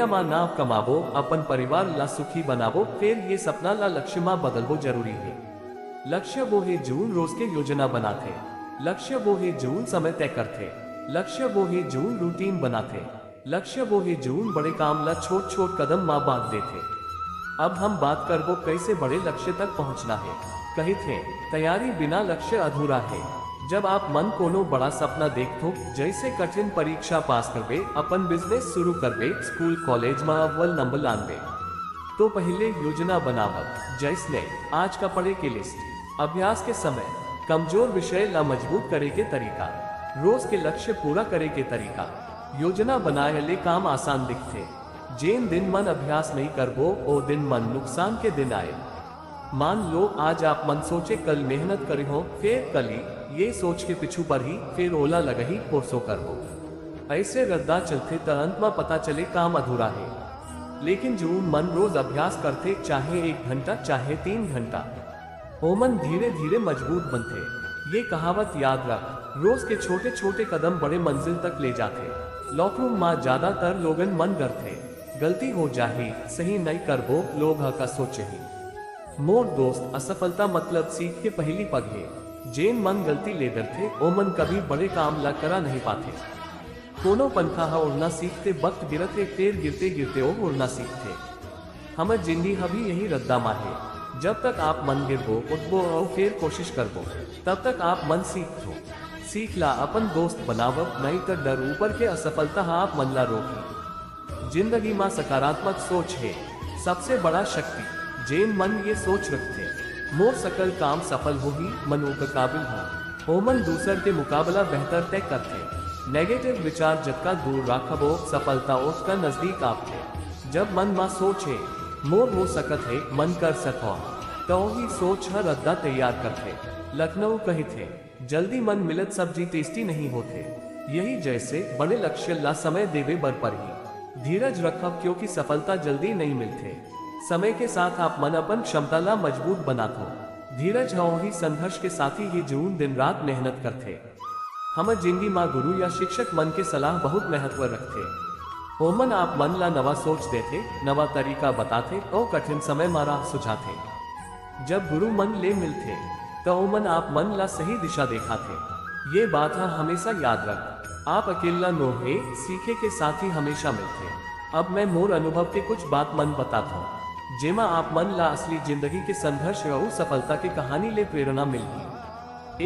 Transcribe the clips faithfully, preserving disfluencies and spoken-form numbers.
मा नाव कमाबो, अपन परिवार ला सुखी बनाबो, फेर ये सपना ला लक्ष्य मा बदलबो जरूरी हे। लक्ष्य वो हे जऊन रोज के योजना बनाथे। लक्ष्य वो हे जऊन समय तय करथे। लक्ष्य वो हे जऊन routine बनाथे। लक्ष्य वो हे जऊन बड़े काम ला छोट-छोट कदम मा बांट देथे। अब हम बात करबो कइसे बड़े लक्ष्य तक पहुंचना हे। कहिथे, तैयारी बिना लक्ष्य अधूरा हे। जब आप मन कोनो बड़ा सपना देखथो, जइसे कठिन परीक्षा पास करबे, अपन business शुरू करबे, school college मा अव्वल number लानबे, तो पहिले योजना बनावत, जइसने आज का पढ़े के list, अभ्यास के समय, कमजोर विषय ला मजबूत करे के तरीका, रोज के लक्ष्य पूरा करे के तरीका। योजना बनाए ले काम आसान दिखथे। जेन दिन मन अभ्यास नइ करबो, ओ दिन मन नुकसान के दिन आए। मान लो, आज आप मन सोचे, कल मेहनत करे हो, फेर कली, ये सोच के पीछू पड़ही, फेर ओला लगही, पोरसो करबो। अइसे रद्दा चलथे, त अंत मा पता चले, काम अधूरा हे। लेकिन जऊन मन रोज अभ्यास करथे, चाहे एक घंटा, चाहे तीन घंटा, ओमन धीरे-धीरे मजबूत बनथे। ये कहावत याद रख, रोज के छोटे-छोटे कदम बड़े मंजिल तक ले जाथे। Lockdown मा ज्यादातर लोगन मन डरथे, गलती हो जाही, सही नइ करबो, लोग ह का सोचही। मोर दोस्त, असफलता मतलब सीख के पहिली पग हे। जेन मन गलती ले डरथे, ओमन कभी बड़े काम ला करा नहीं पाथे। कोनो पंखा ह उड़ना सीखते वक्त गिरथे, फेर गिरते-गिरते ओ उड़ना सीखथे। हमर जिंदगी ह भी यही रद्दा मा हे। जब तक आप मन गिरबो, उठबो अउ फेर कोशिश करबो, तब तक आप मन सीखथो। सीख ला अपन दोस्त बनावव, नइ त डर ऊपर के असफलता ह आप मन ला रोकही। जिंदगी मा सकारात्मक सोच हे सबसे बड़ा शक्ति। जेन मन ये सोच रखथे, मोर सकल काम सफल होही, मन ओकर काबिल हो, ओमन दूसर के मुकाबला बेहतर तय करथे। Negative विचार जतका दूर राखबो, सफलता ओतका नजदीक आथे। जब मन मा सोच हे, मोर हो सकत हे, मन कर सकव, त ओही सोच ह रद्दा तैयार करथे। लखनऊ कहिथे, जल्दी मन मिलत सब्जी tasty नहीं होथे। यही जइसे बड़े लक्ष्य ला समय देवे बर परही। धीरज रखव, क्योंकि सफलता जल्दी नहीं मिलथे। समय के साथ आप मन अपन क्षमता ला मजबूत बनाथो। धीरज ह ओही संघर्ष के साथी हे, जऊन दिन रात मेहनत करथे। हमर जिंदगी मा गुरु या शिक्षक मन के सलाह बहुत महत्व रखथे। ओमन आप मन ला नवा सोच देथे, नवा तरीका बताथे अउ कठिन समय मा राह सुझाथे। जब गुरु मन ले मिलथे, त ओमन आप मन ला सही दिशा देखाथे। ये बात ह हमेशा याद रख, आप अकेल्ला नो हे, सीखे के साथी हमेशा मिलथे। अब मैं मोर अनुभव के कुछ बात मन बताथव, जेमा आप मन ला असली जिंदगी के संघर्ष अउ सफलता के कहानी ले प्रेरणा मिलही।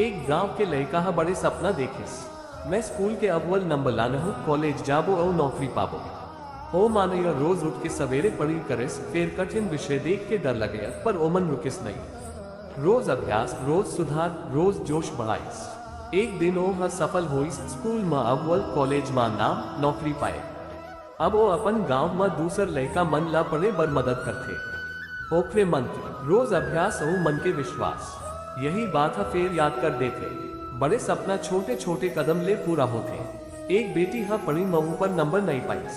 एक गांव के लइका ह बड़े सपना देखिस, मैं स्कूल के अव्वल नंबर लानहूं, कॉलेज जाबो अउ नौकरी पाबो। ओ मानय रोज उठ के सवेरे पढ़ई करिस, फेर कठिन विषय देख के डर लगय, पर ओमन रुकिस नइ। रोज अभ्यास, रोज सुधार, रोज जोश बढ़ाइस। एक दिन ओह सफल होइस, स्कूल म अव्वल, कॉलेज म नाम, नौकरी पाए। अब ओ अपन गांव म दूसर लइका मन ला पढ़े बर मदद करथे। ओखरे मंत्र, रोज अभ्यास अउ मन के विश्वास, यही बात ह फेर याद कर देथे, बड़े सपना छोटे-छोटे कदम ले पूरा होथे। एक बेटी ह पढ़ई म ऊपर नंबर नइ पाइस,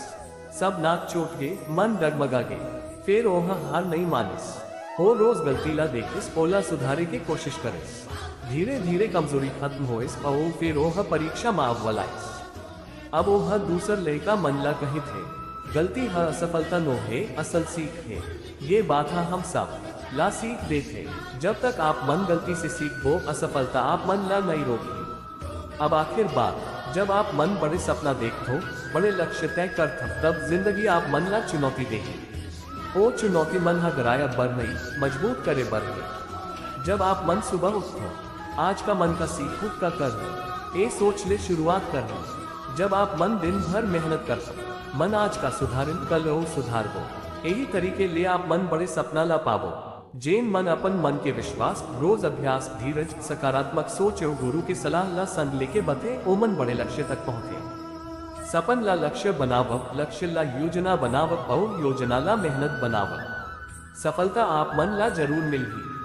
सब नाक चोट गे, मन डगमगा गे, फेर ओह हार नइ मानिस। ओ रोज गलती ला देखिस, ओला सुधारे के कोशिश करिस। धीरे-धीरे कमजोरी खत्म होइस अउ फेर ओह परीक्षा म अव्वल आइस। अब ओह दूसर लइका मन ला कहिथे, गलती ह असफलता नो हे, असल सीख हे। ये बात ह हम सब ला सीख देथे। जब तक आप मन गलती से सीखबो, असफलता आप मन ला नइ रोकही। अब आखिर बात, जब आप मन बड़े सपना देखथो, बड़े लक्ष्य तय करथो, तब जिंदगी आप मन ला चुनौती देही। ओ चुनौती मन ह डराय बर नइ, मजबूत करे बर हे। जब आप मन सुबह उठथो, आज का मन का सीखहूं, का करहूं, ए सोच ले शुरुआत करहूं। जब आप मन दिन भर मेहनत करथो, मन आज का सुधारिन, कल अउ सुधारबो। एही तरीके ले आप मन बड़े सपना ला पाबो। जेन मन अपन मन के विश्वास, रोज अभ्यास, धीरज, सकारात्मक सोच अउ गुरु के सलाह ला संग लेके बथे, ओमन बड़े लक्ष्य तक पहुंचे। सपन ला लक्ष्य बनावव, लक्ष्य ला योजना बनावव अउ योजना ला मेहनत बनावव। सफलता आप मन ला जरूर मिलही,